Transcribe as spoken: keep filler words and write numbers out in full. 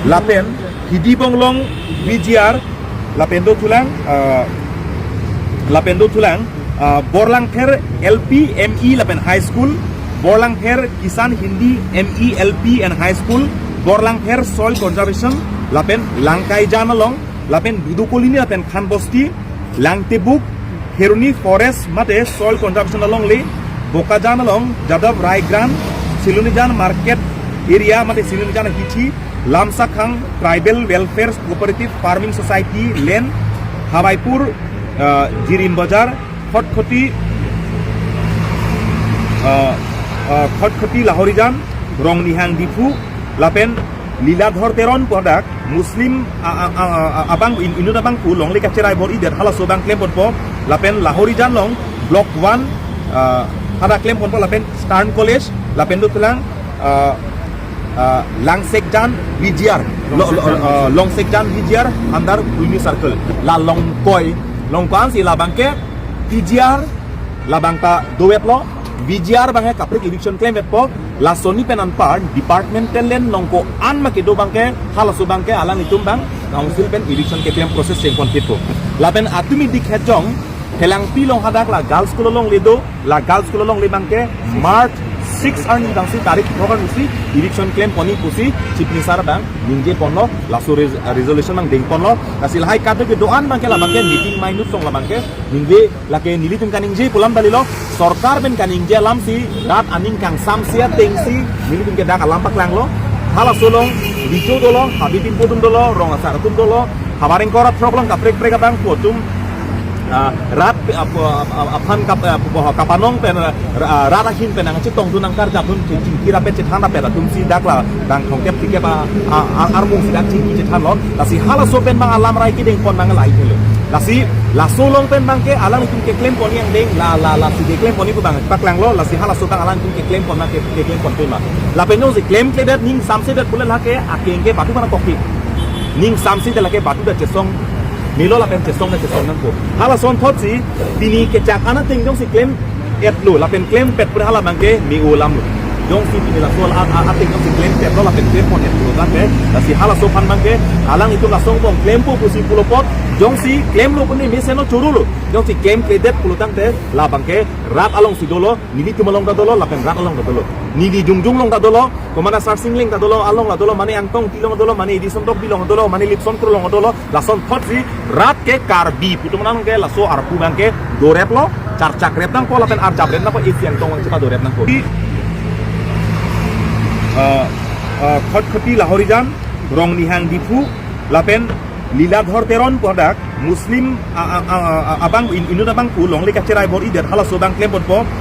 Lapen Hidi Bonglong V G R, lapen dothulang, ah, lapen dothulang, ah, Borlangpher L P M E lapen High School, Borlangpher Kisan Hindi M E L P and High School, Borlangpher Soil Conservation, lapen Langkaijan along, lapen Dudu Colony lapen Khan Bosti, Langtebuk, Kheroni Forest mate Soil Conservation alongle, Bokajan along, Jadav Rai Grant, Silonijan Market Area mate Silonijan Hithi, Lamsakhang Tribal Welfare Cooperative Farming Society Land, Hawaipur, uh, Jirim Bazar, Khatkhati, uh, uh, Khatkhati Lahorijan, Rongnihang Diphu, lapen Liladhor Teron pu hadak Muslim a- a- a- a- abang in- inut abang pu longle kacherai bor-idet halaso abang klemponpo, lapen Lahorijan along Block one, ah, hadak klemponpo, lapen Stern College, lapen dothulang, ah, ah, Langsekjan V G R, lo- lo- ah, Langsekjan V G R under Kuimi Circle, la Longkoi, Longkoi ansi labangke V G R labang ta dovetlo, V G R abangke kaprek eviction klemvetpo, laso ni pen anpar departmental land along ko-an ma kedo abangke, halaso abangke alanglitum abang council pen eviction keklem process chengponpitpo. Lapen atumi dikhet jong, Phelangpi along hadak la girls school alongle do, la girls school alongle abangke March six arni abangsi tarik thok arnisi eviction klemponji pusi Chief Minister abang ningjeponlo, laso res- resolution abang dengponlo, lasi lahai kadokave do-an abangke labangke meeting minute along labangke ningje lake nelitum kaningje pu alam dalilo, sorkar pen kaningje alamsi rat aning kangsamse atengsi nelitum ke dak alam paklanglo. Halaso along Richo dolo, Habibie atum dolo, rong asar atum dolo, havar ingkoi ra throk along kaprek prek abang pu atum, ah, rat, ah, pu- ah, ah, aphan kap- ah, pu- kapanong pen, ah, ra- rat ahin pen nangchetongdun nangkarjapdun chingki rapet chethan rapet atumsi dak la dang thomkep phlikep a- a- a- armung si dak chingki chethanlo. Lasi halaso pen abang alam rai kedengpon abang lahai thelo. Lasi laso along pen abangke alanglitum keklemponji angdeng la la lasi keklemponji pu abang paklanglo. Lasi halaso abang alanglitum keklempon abang ke- keklemponpe ma. Lapen jongsi klemkledet ning samsedet pule lake akeng ke badu mana kokti. Ning samsedet lake badu da chesong melo lapen chesong da chesong nangpo. Halason thotsi pini kechak an ateng jongsi klem etlo lapen klempet pura hala abangke me-o alamlo. Jongsi pini laso a- a- ateng jongsi klempetlo lapen klempon etlo tangte, lasi halaso aphan abangke alanglitum laso angbong klempo pusi pulo apot, jongsi klemlo pune mesen lo chorolo. Jongsi klemkledet pulo tangte labangke rat alongsi dolo, nelitum along ta dolo, lapen rat along ta dolo. Neli jongjong along ta dolo, komana Sarsing Engleng ta dolo, along ta dolo, mane Angtong Engti along dolo, mane Edison Tokbi along dolo, mane Lipson Kro along dolo, lason thotsi rat ke Karbi pu atum abangke laso arpu abangke doreplo, charchak rep nangpo lapen arjap rep nangpo, isi angtong abang chepadorep nangpo. Di, eh, eh, Khatkhati Lahorijan, Rongnihang Diphu, lapen Liladhor Teron pu hadak Muslim a- a- a- a- abang in- inut abang pu longle kacherai bor-idet halaso abang klemponpo,